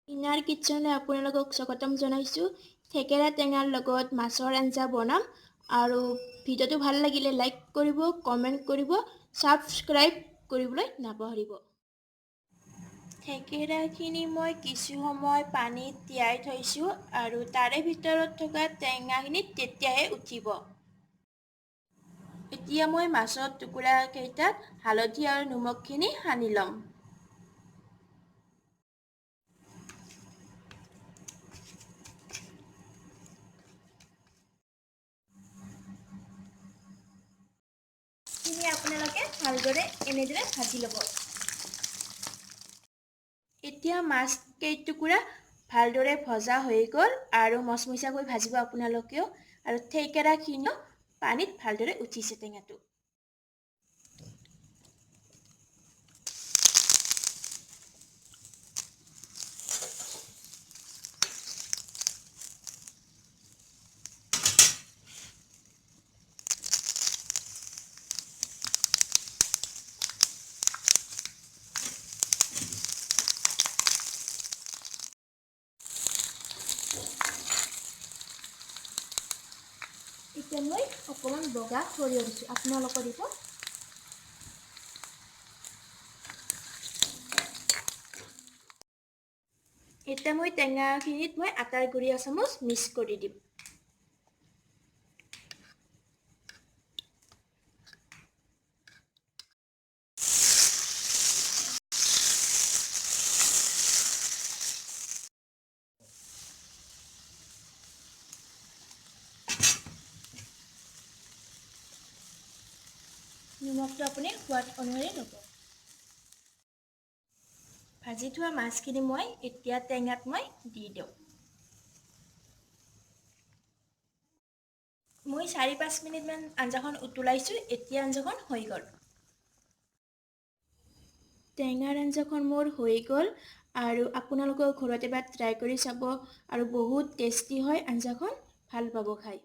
Inner কিটচেনলৈ আপোনালোকক স্বাগতম জনাইছোঁ। থেকেৰা টেঙাৰ লগত মাছৰ আঞ্জা বনাম আৰু ভিডিঅ'টো ভাল লাগিলে লাইক কৰিব, কমেণ্ট কৰিব, ছাবস্ক্ৰাইব কৰিবলৈ নাপাহৰিব। থেকেৰাখিনি মই কিছু সময় পানীত তিয়াই থৈছোঁ আৰু তাৰে ভিতৰত থকা টেঙাখিনি তেতিয়াহে উঠিব। এতিয়া মই মাছৰ টুকুৰাকেইটাত হালধি আৰু নিমখখিনি সানি ল'ম। খিনি আপোনালোকে ভালদৰে এনেদৰে ভাজি ল'ব। এতিয়া মাছ কেইটুকুৰা ভালদৰে ভজা হৈ গ'ল আৰু মচমচীয়াকৈ ভাজিব আপোনালোকেও। আৰু থেকেৰাখিনিও পানীত ভালদৰে উঠিছে টেঙাটো। এতিয়া মই অকণমান বগা সৰিয়হ দিছোঁ, আপোনালোকে দিব। এতিয়া মই টেঙাখিনিত মই আটাৰ গুড়ি এচামুচ মিক্স কৰি দিম। নিমখটো আপুনি সোৱাদ অনুসৰি ল'ব। ভাজি থোৱা মাছখিনি মই এতিয়া টেঙাত মই দি দিওঁ। মই 4-5 মিনিটমান আঞ্জাখন উতলাইছোঁ। এতিয়া আঞ্জাখন হৈ গ'ল। টেঙাৰ আঞ্জাখন মোৰ হৈ গ'ল আৰু আপোনালোকেও ঘৰত এবাৰ ট্ৰাই কৰি চাব আৰু বহুত টেষ্টি হয় আঞ্জাখন, ভাল পাব খাই।